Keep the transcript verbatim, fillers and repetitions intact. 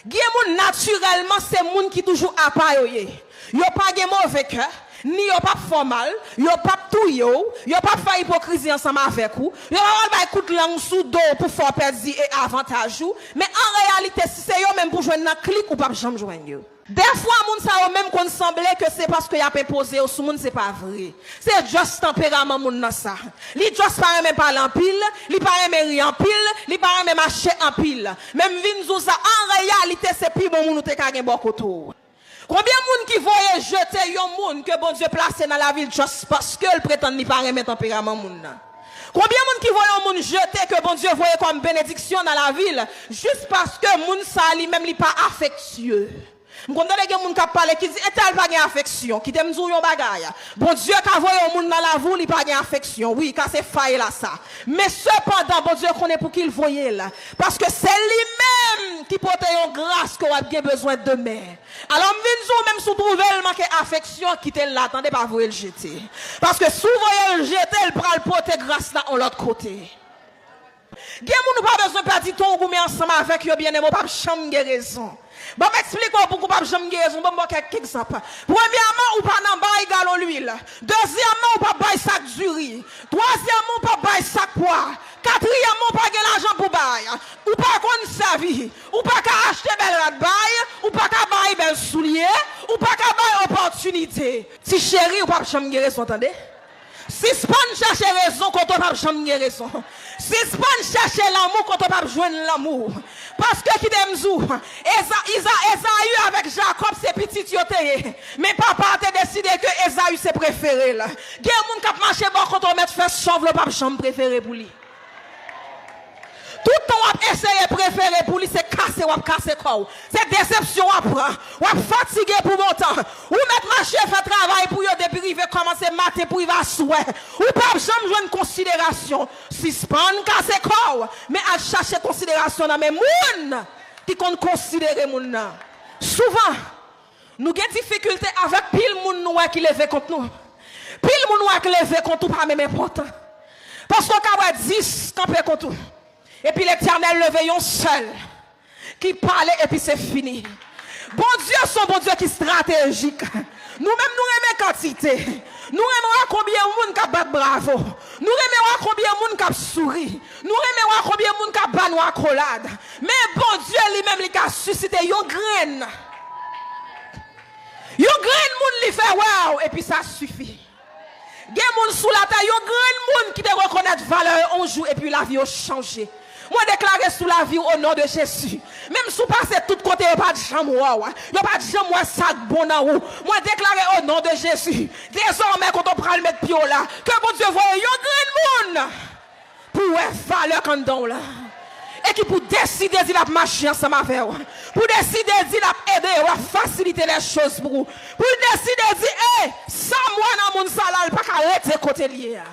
Gen moun natirèlman se moun ki toujou apa yo ye. Yo pa gen move kè, ni yo p ap fè w mal, yo p ap touye w, yo p ap fè ipokrizi ansanm avèk ou, yo pa pral bay kout lang sou do w pou fè w pèdi e avantaj ou, men an reyalite si se yo menm pou jwenn nan klik ou p ap janm jwenn yo. Dèfwa moun sa yo menm konn sanble ke se paske y ap enpoze yo sou moun, se pa vre. Se just tanperaman moun nan sa. Li just pa renmen pale anpil, li pa renmen ri anpil, li pa renmen mache anpil. Men m vin di w sa, an reyalite se pi bon moun ou te ka gen bò kote w. Konbyen moun ki voye jete yon moun ke Bondye plase nan lavi l just paske l pretann li pa renmen tanperaman moun nan? Konbyen moun ki voye yon moun jete ke Bondye voye kòm benediksyon nan lavi l jis paske moun sa li menm li pa afektye? M konn tande gen moun k ap pale ki di entèl pa gen afeksyon. Kite m di w yon bagay. Bondye ka voye yon moun nan lavi w, li pa gen afeksyon. Wi, ka se fay la sa. Men sepandan, Bondye konnen pou ki l voye l. Paske se li menm ki pote yon gras ke w ap gen bezwen demen. Alò, m vin di w, menm si w twouve l manke afeksyon, kite l la, tande, pa voye l jete. Paske si w voye l jete, l pral pote gras la yon lòt kote. Gen moun ou pa bezwen pèdi tan w goumen ansanm avèk yo, byeneme, w p ap janm gen rezon. Ban m eksplike w pouki w p ap janm gen rezon. Ban m ba w kèk egzanp. Premyèman, ou pa nan bay galon lwil. Dezyèmman, ou p ap bay sak diri. Twazyèmman, ou p ap bay sak pwa. Katriyèmman, ou pa gen lajan pou bay. Ou pa konn sèvi. Ou pa ka achte bèl rad bay. Ou pa ka bay bèl soulye. Ou pa ka bay opòtinite. Ti cheri, ou p ap janm gen rezon, tande. Sispann chèche rezon kote w p ap janm gen rezon. Sispann chèche lanmou kote w p ap jwenn lanmou. Paske kite m di w, Eza, Iza, Ezayi avèk Jakòb se pitit yo te ye. Men papa a te deside ke Ezayi se prefere l. Gen moun k ap mache bò kote w mèt fè sòv la, w p ap janm prefere pou li. Tout tan w ap eseye prefere pou li, se kase w ap kase kò w. Se desepsyon w ap pran. W ap fatige pou bon tan. Ou mèt mache fè travay pou yo depi rive kòmanse maten pou rive aswè. Ou p ap janm jwenn konsiderasyon. Sispann kase kò w, men al chache konsiderasyon nan men moun ki konn konsidere moun nan. Souvan, nou gen difikilte avèk pil moun nou wè ki leve kont nou. Pil moun wè ki leve kont ou pa menm enpòtan. Paske w ka wè dis kanpe kont ou. Epi Letènèl leve yon sèl ki pale epi se fini. Bondye se yon Bondye ki estratejik. Nou menm nou renmen kantite. Nou renmen wè konbyen moun k ap bat bravo. Nou renmen wè konbyen moun k ap souri. Nou renmen wè konbyen moun k ap ba nou akolad. Men Bondye li menm li ka sisite yon grenn. Yon grenn moun li fè wè w epi sa sifi. Gen moun sou latè, yon grenn moun ki te rekonèt valè yo yon jou epi lavi yo chanje. Mwen deklare sou lavi w o non de Jezi. Menm si w pase tout kote yo pa t janm wè w, yo pa t janm wè sa k bon nan ou. Mwen deklare o non de Jezi, dezòmè kote w pral met pye w la, ke Bondye voye yon grenn moun pou wè valè k anndan w la. E ki pou deside di l ap mache ansanm avè w. Pou deside di l ap ede w, ap fasilite lè choz pou ou. Pou l deside di, e, sa m wè nan moun sa la, l pa ka rete kote l ye a.